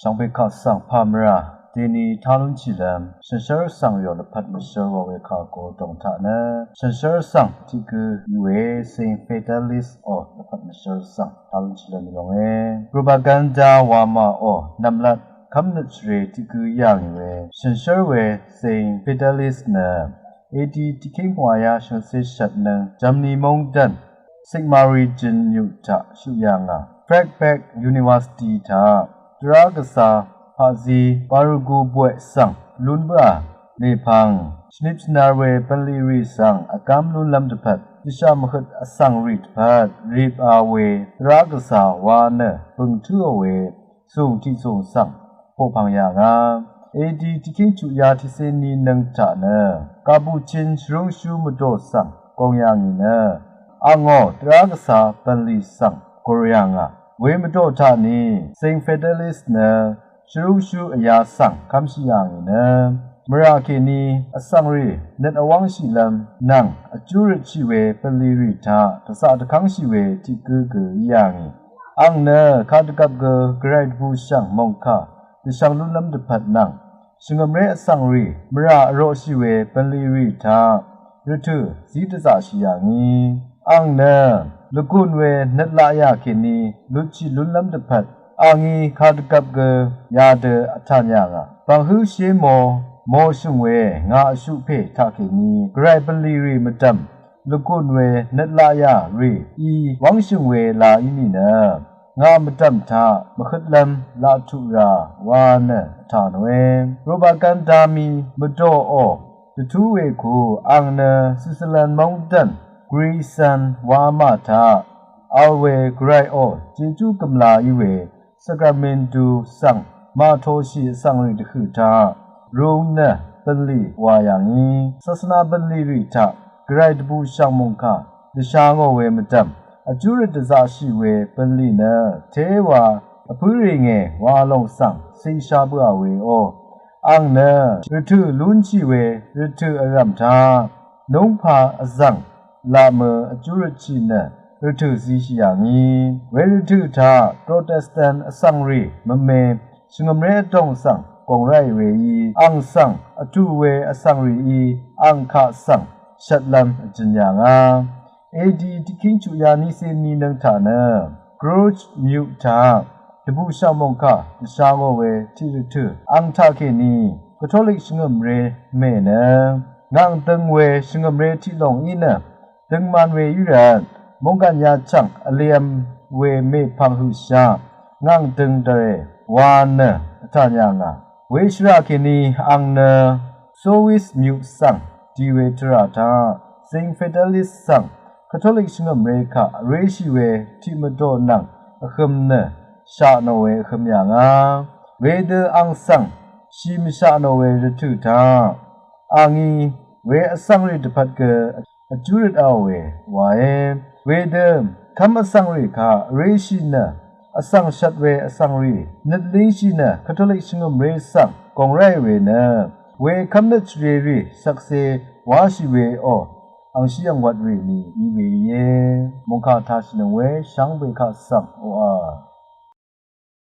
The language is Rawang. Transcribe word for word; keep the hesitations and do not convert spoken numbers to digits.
Shvngbe kaq svng pàmvrà deni tá lúnshìlv́m shànshér vsvng rì lvpat mvshǿl wa we kà go dòng taq nø shànshér vsvng tiq gø í we Saint Fidelis ò lvpat mvshǿl vsvng tá lúnshìlv́m í longe. Propaganda wamà ò nv̀mlat kv́mnøt shvrè tiq gø yà ngì we shànshér we Saint Fidelis nø edi tiqkíng pvngwàyá shvngøtcé shvt nøng Germany móngdv̀n Sigmaringen myuq taq shuq yà ngà Freiberg University taq dvrá gvsa paqzi barugu bwe svng lún bǿà mèpvng shvnip shvnar we bv̀nlì rì svng vgám lúnlv́m dvpvt dvshà mvhøt vsvng rì dvpvt rip a we dvrá gvsa wa nø bø̀ng tǿò we sùng tiqsùng svng poqpv̀ng yà ngà. Edi tiqkíng chuqyá tiqcé ní nøng taq nø Capuchin shvrúngshú mvdò svng gong yà ngì nø angò dvrá gvsa bv̀nlì svng gùr yà ngà. We mvdò taq ni Saint Fidelis nø shvrúngshú vyá svng kv́mshì yà ngì nø mvrà kèní vsvng rì nøt vwv́ngshìlv́m nvng vjú røtshì we bv̀nlì rì taq dvzaq dvkv́ngshì we tiq gǿ gø í yà ngì. Àng nø kadvgvp gø gvray dvbùshv̀ng mòngkà dvshvng lúnlv́m dvpvt nvng shvngø̀mré vsvng rì mvrà vroqshì we bv̀nlì rì taq rvtø̀ zí dvzaqshì yà ngì. Àng nø lvgùn we nøt laq yà kèní lutshì lúnlv́m dvpvt a ngí kadvgvp gø yadø vtàn yà ngà. Bv̀nghǿ shé mo, mo shø̀ng we ngà vshuq pè taqkèní gvray bv̀nlì rì mvdv̀m lvgùn we nøt laq yà rì í wv́ngshø̀ng we la í nìnø ngà mvdv̀m taq mvhøtlv́m laq tuq rà wa nø vtà nòe. Propaganda mí mvdòò dvtú we ku àng nø Switzerland móngdv̀n Grison wamà taq vl we gvrayò jejú gø̀mla í we Sacramento svng màtōshì vsvng rì dvhø̀ taq rūng nø bv̀nlì wà yà ngì. Sasvna bv̀nlì rì taq gvray dvbùshv̀ng mòngkà dvsha ngò we mvdv̀m vjú røt dvzaqshì we bv̀nlì nø téwa vpǿ rì ngè wa lòng svng cìsha bǿà we ò. Àng nø rvtø̀ lúnshì we rvtø̀ vrv̀m taq núngpā vzv̀ng laq mø vjú røtshì nø rvtø̀ zishì yà ngì. We rvtø̀ taq Protestant vsvng rì mvme shvngø̀mré vdòng svng gòng ráì we í àng svng vtù we vsvng rì í àng kaq svng shvtlv́m vjø̀n yà ngà. Edi tiqkíng chuqyá nícé ní nøng taq nø Groj myuq taq dvbùshv̀ng mòngkà dvsha ngò we tiq rvtø̀ àng taqkèní Katolik shvngø̀mré mè nø ngàng døng we shvngø̀mré tiq lòng í nø døngman we í rvt mònggàn yachv̀ng vlev̄m we mèpvng høqshaq ngàng døng dvrè wa nø vtàn yà ngà. We shvrà kèní àng nø Sowis myuq svng di we tvrà taq Saint Fidelis svng Katolik shvngø̀mré kaq vréshì we tiq mvdò nvng vhøm nø shaq nò we vhøm yà ngà. Wedø àng svng shì mvshaq nò we rvtø̀ taq a ngí we vsvng rì dvpvt gø vjú røt áò we wae. Wedø kv́m vsvng rì kaq vréshì nø vsvng shvt we vsvng rì nøt língshì nø Katolik shvngø̀mré svng gòng ráì we nø we kv́mnøt shvrè rì shvkse wáshì we ò. Angshí angwvt rì ni í we íe. Mòngkà tashìnøng we shvngbe kaq svng oqà